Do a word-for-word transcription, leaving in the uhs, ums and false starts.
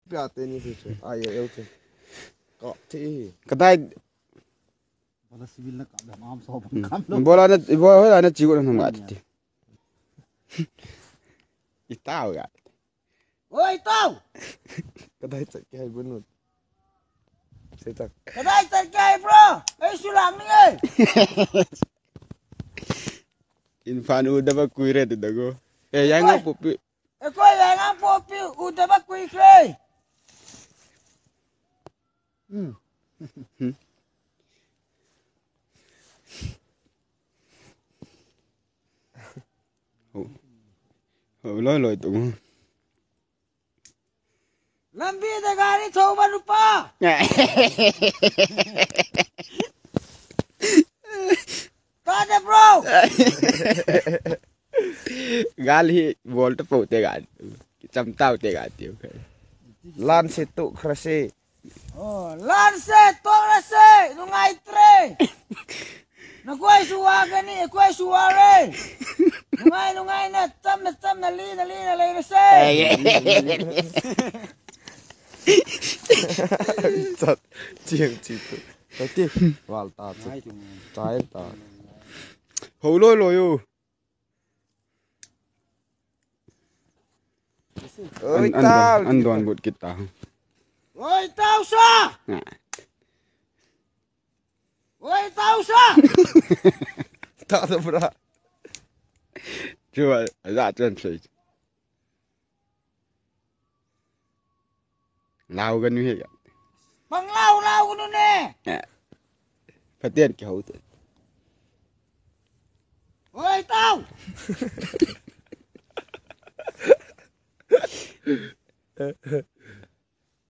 ꯄꯤꯌꯥꯇꯦꯅꯤ ꯁꯤꯁꯨ꯫ ꯑꯥ, ꯌꯦ, ꯌꯧꯁꯦ꯫ ꯀꯣ, ꯊꯤ꯫ ꯀꯗꯥꯏ? ꯕꯣꯂꯥ ꯁꯤꯕꯤꯜꯅ ꯀꯥꯞꯂꯦ, ꯃꯥ ꯑꯃ ꯁꯥꯎꯕ ꯎꯝ꯫ ꯀꯥꯞꯂꯣ꯫ ꯕꯣꯂꯥꯅ, ꯏꯕꯣ ꯍꯣꯏ ꯂꯥꯏꯅ ꯆꯤꯒꯨꯠ ꯅꯝ ꯉꯥꯏ ꯇꯤ꯫ ꯏꯇꯥꯎꯒ꯫ ꯑꯣꯏ, ꯏꯇꯥꯎ! ꯀꯗꯥꯏ ꯆꯠꯀꯦ ꯍꯥꯏꯕꯅꯣ? ꯁꯦ ꯆꯠ꯫ ꯀꯗꯥꯏ ꯆꯠꯀꯦ ꯍꯥꯏꯕ꯭ꯔꯣ? ꯑꯩꯁꯨ ꯂꯥꯛꯅꯤꯡꯉꯦ꯫ ꯏꯝꯐꯥꯜ ꯎꯗꯕ ꯀꯨꯏꯔꯦ ꯑꯗꯨꯗꯒꯣ꯫ ꯑꯦ, ꯑꯩꯈꯣꯏ, ꯌꯥꯏꯉꯪꯄꯣꯛꯄꯤ꯫ ꯑꯩꯈꯣꯏ ꯌꯥꯏꯉꯪꯄꯣꯛꯄꯤ ꯎꯗꯕ ꯀꯨꯏꯈ꯭ꯔꯦ꯫ ꯎꯝ꯫ ꯍꯧ-, ꯍꯧ-, ꯂꯣꯏ ꯂꯣꯏ ꯇꯧ꯫ ꯂꯝꯕꯤꯗ ꯒꯥꯔꯤ ꯊꯧꯕ ꯅꯨꯄꯥ! ꯇꯥꯗꯕ꯭ꯔꯣ? गाल ही बोल्ट पोते गाल, चमता होते गाती हो। ꯂꯥꯟꯁꯦ ꯇꯣꯛꯈ꯭ꯔꯁꯦ꯫ ꯑꯣ, ꯂꯥꯟꯁꯦ ꯇꯣꯛꯂꯁꯦ, ꯅꯨꯡꯉꯥꯏꯇ꯭ꯔꯦ꯫ ꯅꯈꯣꯏꯁꯨ ꯋꯥꯒꯅꯤ, ꯑꯩꯈꯣꯏꯁꯨ ꯋꯥꯔꯦ꯫ ꯅꯨꯡꯉꯥꯏ ꯅꯨꯡꯉꯥꯏꯅ, ꯆꯝꯅ ꯆꯝꯅ, ꯂꯤꯅ ꯂꯤꯅ ꯂꯩꯔꯁꯦ꯫ ꯆꯠ, ꯆꯦꯡ ꯆꯤꯠꯇꯨ꯫ ꯅꯠꯇꯦ, ꯋꯥꯜ ꯇꯥ ꯆꯠ꯫ ꯇꯥꯏ ꯇꯥ꯫ ꯍꯧ ꯂꯣꯏ ꯂꯣꯏꯌꯨ꯫ ꯑꯣꯏ ꯑꯟ-, ꯑꯟꯗꯣꯟ-, ꯇꯥꯎ꯫ ꯑꯟꯗꯣꯟ ꯕꯨꯠ ꯀꯤꯠ ꯇꯥ꯫ ꯑꯣꯏ ꯇꯥꯎ ꯁꯥ꯫ ꯑ꯫ ꯑꯣꯏ ꯇꯥꯎ ꯁꯥ꯫ ꯇꯥꯗꯕ꯭ꯔꯥ? ꯆꯨ ꯑ-, ꯑꯖꯥ ꯆꯟ ꯁꯣꯏ꯫ ꯂꯥꯎꯒꯅꯨꯍꯦ꯫ ꯄꯪꯂꯥꯎ ꯂꯥꯎꯒꯅꯨꯅꯦ꯫ ꯑꯦ, ꯐꯠꯇꯦꯟ ꯀꯤꯍꯧꯗꯦ꯫ ꯍꯣꯏ, ꯏꯇꯥꯎ꯫